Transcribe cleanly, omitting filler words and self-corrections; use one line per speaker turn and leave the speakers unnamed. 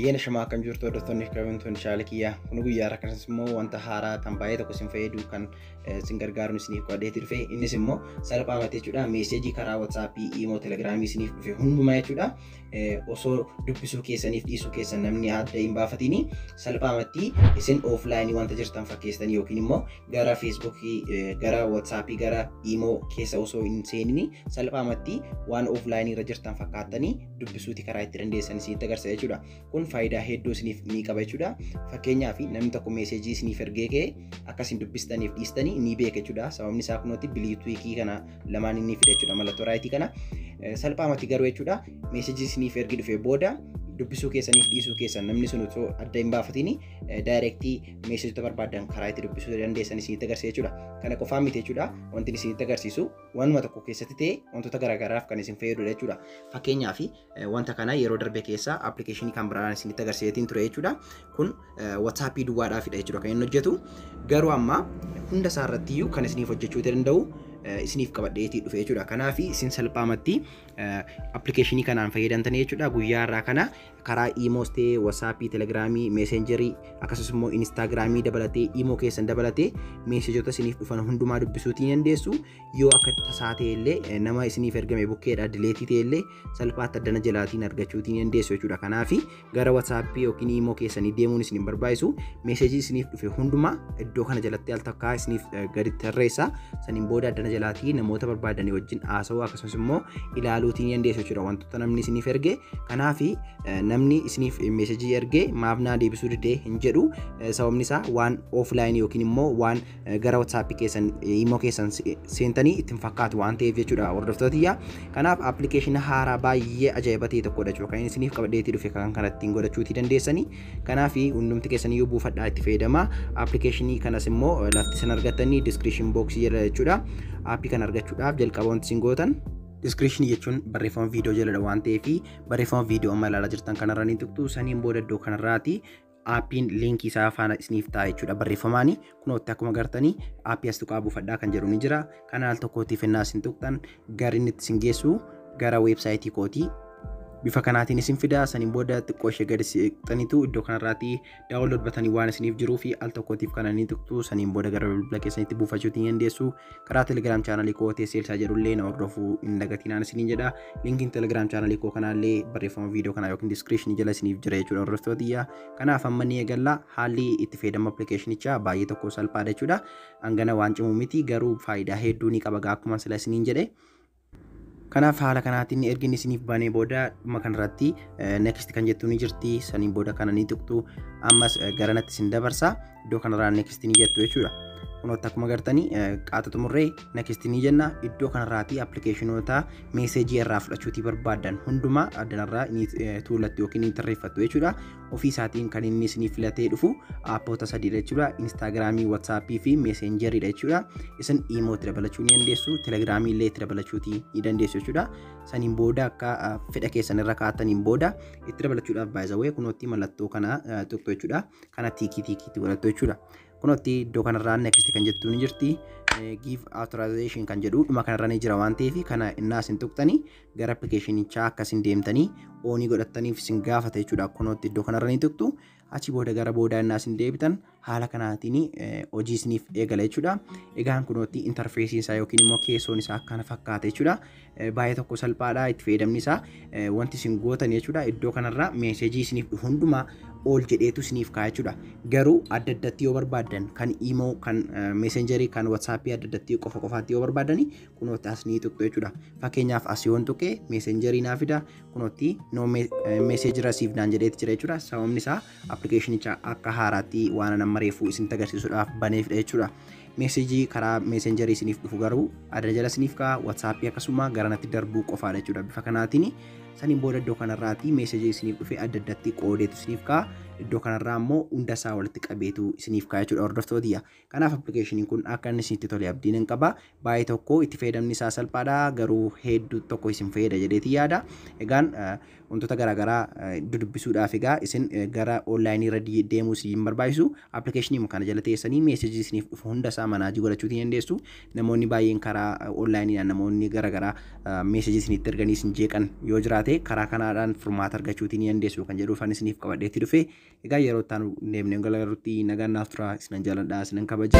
Ayyaana shamaa, akkam jirtu hordoftoonni fi kabajamtoonni channel kiyyaa? Kun guyyaa har'a akkasumas immoo wanta haaraa kan baay'ee tokko isin fayyadu kan isin gargaaru isiniif qabadheetti dhufe. Innis immoo salphaamatti jechuudha, message karaa WhatsAppii, Imo, Telegramii isiniif dhufe hundumaa jechuudha, osoo dubbisuu keessaniif dhiisuu keessan namni adda hin baafatini, salphaamatti isin offline wanta jirtan fakkeessitanii yookiin immoo gara Facebookii, gara WhatsAppii, gara Imo keessa osoo hin seenini salphaamatti waan offline irra jirtan fakkaattanii dubbisuuti karaa itti dandeessan isinitti agarsiisa jechuudha. Kun faayidaa hedduu isiniif ni qaba jechuudha. Fakkeenyaaf, namni tokko message isiniif ergee ka'e akka isin dubbistaniif dhiistanii ni beeka jechuudha. Sababni isaa kunooti blue tickii kana lamaan inni fida jechuudha, mallattoo rightii kana. Salphaamatti garuu jechuudha, message isiniif ergi dhufe booda dubbisuu keessaniif dhiisuu keessan namni sun osoo adda hin baafatini direct messageota barbaadan karaa itti dubbisuu dandeessan isinitti agarsiisa jechuudha. Kana qofaan miti jechuudha. Wanti isinitti agarsiisu wanuma tokko keessatti ta'e wantoota garaagaraaf kan isin fayyadudha jechuudha. Fakkeenyaaf, wanta kana yeroo darbe keessa applicationii kan biraan isinitti agarsiiseetiin ture jechuudha. Kun WhatsAppii duwwaadhaafidha jechuudha kan inni hojjetu. Garuu amma hunda isaa irratti iyyuu kan isiniif hojjechuu danda'u isiniif qabadheetii dhufe jechuudha. Kanaaf isin salphaamatti applicationii kanaan fayyadamtanii jechuudha. Guyyaa irraa kana karaa Imos ta'ee, WhatsAppii, Telegramii, Messengerii, akkasumas immoo Instagramii dabalatee, Imo keessan dabalatee messageota isiniif dhufan hundumaa dubbisuutii dandeessu. Yoo akka tasaa ta'e illee nama isiniif ergame bukkeedha delete ta'e illee salphaatti addana jalaatiin argachuutii dandeessu jechuudha. Kanaaf gara WhatsAppii yookiin Imo keessanii deemuun isin hin barbaachisu. Message isiniif dhufe hundumaa iddoo kana jalatti al takkaa isiniif gadi tarreessa. Saniin booda addana jalaatii namoota barbaadanii wajjin haasa'uu akkasumas immoo ilaaluutii ni dandeessu jechuudha, wantoota namni isiniif erge. Kanaaf namni isiniif message erge maaf naa deebisuu didee hin jedhu. Sababni isaa waan offline yookiin immoo waan gara WhatsAppii keessan, Imo keessan seentanii ittiin fakkaatu waan ta'eef jechuudha, hordoftootiyyaa. Kanaaf applicationa haaraa baay'ee ajaa'iba ta'e tokkodha jechuudha kan isiniif qabadheetii dhufe, kan kana ittiin godhachuutii dandeessanii. Kanaaf hundumti keessaniyyuu buufadhaa itti fayyadamaa. Applicationii kanas immoo lafti isin argattanii description boxii jala jechuudha. Appii kana argachuudhaaf jalqaba wanti isin gootan, descriptionii jechuun barreeffama viidiyoo jaladha waan ta'eef, barreeffama viidiyoo amma ilaalaa jirtan kanarra ni tuqxu. Saniin booda iddoo kanarraati appiin linkii isaa faana isiniif ta'a jechuudha barreeffamaani. Kunootti akkuma gartanii appii as tuqaa buufadhaa kan jedhu ni jira. Kana al tokkootiif ennaa isin tuqxan gara inni itti isin geessu gara websiteii kootii bifa kanaatiin isin fida. Saniin booda xiqqoo ishee gadi siqxaniitu iddoo kanarraati download buttonii waan isiniif jiruu fi al tokkootiif kana ni tuqxu. Saniin booda gara bilbila keessanitti buufachuutii dandeessu. Karaa Telegram channelii koo teesseelsaa jedhullee na hordofuu hin dagatinaan isiniin jedha. Linkiin Telegram channelii koo kanaallee barreeffama viidiyoo kanaa yookiin descriptionii jala isiniif jira jechuudha, hordoftootiyyaa. Kanaaf amma ni eegalla. Haalli itti fayyadama applicationichaa baay'ee tokko salphaadha jechuudha. Hangana waan cimu miti, garuu faayidaa hedduu ni qaba akkuma sila isiniin jedhe. Kanaaf haala kanaatiin ergi inni isiniif banee booda dhuma kanarratti next kan jettu ni jirti. Saniin booda kana ni tuqxu. Ammas garanatti isin dabarsa. Iddoo kanarraa next ni jettu jechuudha. Kunooti akkuma gartanii qaata xumurree next ni jenna. Iddoo kanarraati applicationoota message irraa fudhachuutii barbaadan hundumaa addanarraa ni tuullattu yookiin ni tarreeffattu jechuudha. Ofii isaatiin kan inni isiniif filatee dhufu appoota sadiidha jechuudha. Instagramii, WhatsAppii fi Messengeriidha jechuudha. Isin Imootti dabalachuu ni dandeessu. Telegramii illee itti dabalachuutii ni dandeessu jechuudha. Saniin booda akka fedha keessan irra kaa'ataniin booda itti dabalachuudhaaf baay'isawee kunootti mallattoo kana tuqxu jechuudha. Kana tickii tickiitti godhattu jechuudha. Kunootti iddoo kanarraa next kan jettu ni jirti. Give authorization kan jedhu dhuma kanarra ni jira waan ta'eef, kana innaa isin tuqxanii gara applicationichaa akkasin deemtanii onii godhattaniif isin gaafata jechuudha. Kunootti iddoo kanarra ni tuqxu. Achi booda gara boodaa innaa isin deebitan haala kanaatiin hojii isiniif eegala jechuudha. Egaan kunootti interfaceiin isaa yookiin immoo keessoon isaa akkana fakkaata jechuudha. Baay'ee tokko salphaadha itti fayyadamni isaa. Wanti isin gootan jechuudha, iddoo kanarra message isiniif dhufu hundumaa ol jedheetu isiniif kaa'a jechuudha. Garuu adda addatti yoo barbaaddan, kan Imo, kan Messengerii, kan WhatsAppii adda addatti qofa qofaatti yoo barbaadani, kunootti as ni tuqxu jechuudha. Fakkeenyaaf, as yoon tuqe Messengerii naa fida. Kunootti no message received naan jedheeti jira jechuudha. Sababni isaa applicationicha akka haaraatti waan amma reefuu isinitti agarsiisuudhaaf baneefidha jechuudha. Message karaa Messengerii isiniif dhufu garuu adda jala isiniif kaa'a. WhatsAppii akkasuma garanatti darbuu qofaadha jechuudha. Bifa kanaatiin saniin booda iddoo kanarraati message isiniif dhufe adda addatti qoodeetu isiniif kaa'a. Iddoo kanarraa immoo hunda isaa walitti qabeetu isiniif kaa'a jechuudha hordoftootiyya. Kanaaf appilikeeshiniin kun akka inni isinitti tole abdiin hin qaba. Baay'ee tokko itti fayyadamni isaa salphaadha, garuu hedduu tokko isin fayyada jedheeti yaada. Egaan wantoota garaagaraa dudubbisuudhaaf egaa isin gara onlaayinii irra deemuu isin hin barbaachisu. Appilikeeshinii kana jala teessanii meesejii isiniif dhufu hunda isaa manaajii godhachuutii dandeessu. Namoonni baay'een karaa onlaayiniidhaan namoonni garaagaraa meesejii isinitti erganii isin jeeqan yoo jiraate karaa kanaadhaan furmaata argachuutii ni dandeessu kan jedhuuf ani isiniif qabadheetti dhufe. Egaa yeroo itti aanu deemnee galarutti nagaan naaf tura, isinan jaaladha, isinan kabaja.